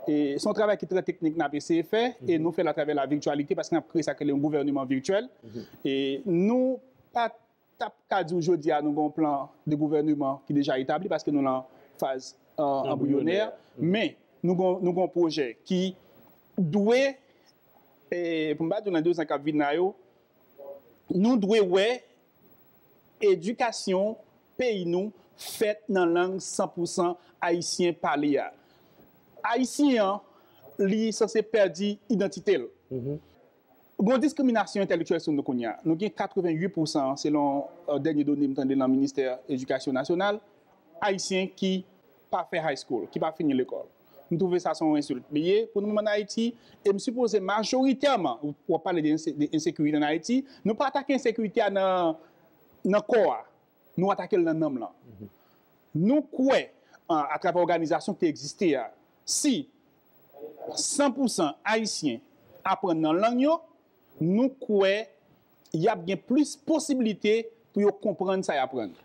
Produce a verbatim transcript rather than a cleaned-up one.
E se yon travay ki trè teknik n ap eseye fè, e nou fè l atravè la virtualité, paske n ap kreye sa k rele yon gouvèneman virtyèl. E nou pa t ap ka di w jodi a nou gen yon plan de gouvèneman ki deja etabli, paske nou lan faz, euh, anbriyonè. Men, nou gen, nou gen yon pwojè ki dwe, e, pou m pa di w nan de zan k ap vin la yo, nou dwe wè edikasyon peyi nou fèt nan lang san pou san ayisyen pale a. Ayisyen an, li sanse pèdi idantite l. Gon diskriminasyon entèlektyèl sou nou kounye a. Nou gen katreventuit pou san, selon, euh, dènye done m tande nan Ministè Edikasyon Nasyonal, ayisyen ki pa fè high school, ki pa fini lekòl. M twouve sa se yon ensilt li ye pou nou menm ann Ayiti, e m sipoze majoritèman, w ap pale de ense-, de ensekirite ann Ayiti, nou pa atake ensekirite a nan, nan kò a, nou atake l nan nanm lan. Nou kwè, an, atravè òganizasyon ki te egziste a, si san pou san ayisyen aprann nan lang yo, nou kwè y ap gen plis posiblite pou yo konprann sa y aprann.